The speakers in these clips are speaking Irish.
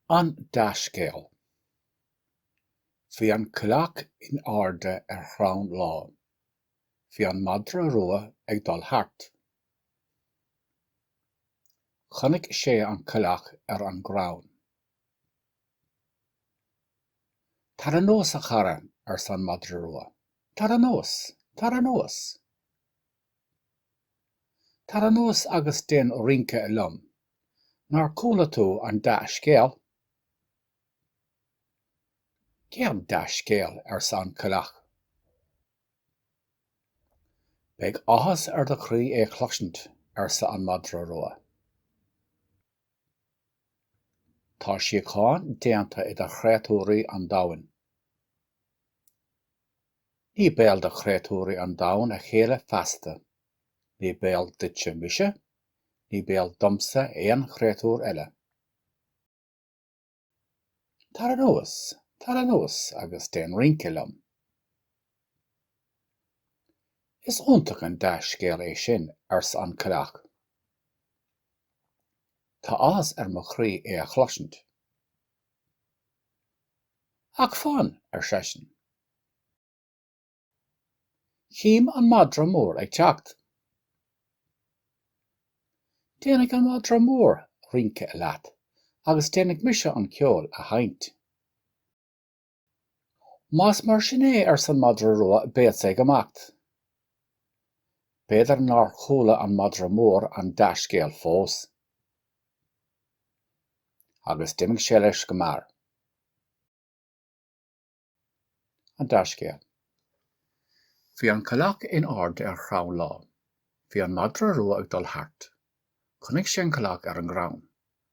An Dea-Scéal. Bhí an coileach in airde ar chrann lá. Bhí an madra rua ag dul thart. Chonaic sé an coileach ar an gcrann. Tar anuas, a chara, arsa an madra rua. Tar anuas! Tar anuas! Tar anuas agus déan rince liom. Nár chuala tú an dea-scéal? Cén dea-scéal? arsa an coileach. Beidh áthas ar do chroí é chloisint, arsa an madra rua. Tá síocháin déanta idir chréatúirí an domhain. Ní baol do chréatúirí an domhain a chéile feasta. Ní baol duitse mise, ní baol domsa aon chréatúr eile. Tar anuas, tar anuas agus déan rince liom. Is iontach an dea-scéal é sin, arsa an coileach. Tá áthas ar mo chroí é a chloisint. Ach fan, ar seisean. Chím an madra mór ag teacht. Déanfaidh an madra mór rince leat agus déanfaidh mise an ceol a sheinnt. Más mar sin é, arsa an madra rua, beadsa ag imeacht. B'fhéidir nár chuala an madra mór an dea-scéal fós. Agus d'imigh sé leis go mear. An Dea-Scéal. Bhí an coileach in airde ar chrann lá. Bhí an madra rua ag dul thart. Chonaic sé an coileach ar an gcrann.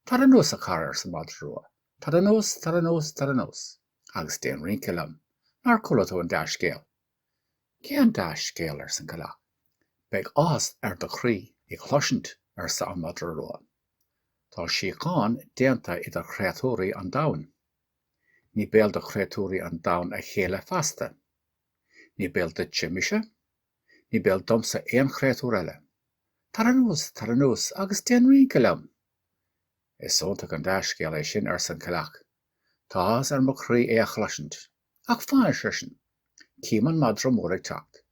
Tar anuas, a chara, arsa an madra rua. Tar anuas, tar anuas, tar anuas, agus déan rince liom. Nár chuala tú an dea-scéal? Cén dea-scéal? arsa an coileach. Beidh áthas ar do chroí é chloisint, arsa an madra rua. Tá síocháin déanta idir chréatúirí an domhain. Ní baol do chréatúirí an domhain a chéile feasta. Ní baol duitse mise, ní baol domsa aon chréatúr eile. Tar anuas, tar anuas, agus déan rince liom! Is iontach an dea-scéal é sin, arsa an coileach. Tá áthas ar mo chroí é a chloisint. Ach fan, ar seisean. Cím an madra mór ag teacht.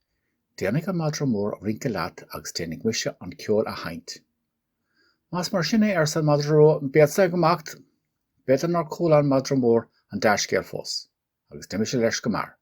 Déanfaidh an madra mór rince leat agus déanfaidh mise an ceol a sheinnt. Más mar sin é, arsa an madra rua, beadsa ag imeacht. B'fhéidir nár chuala an madra mór an dea-scéal fós. Agus d'imigh sé leis go mear.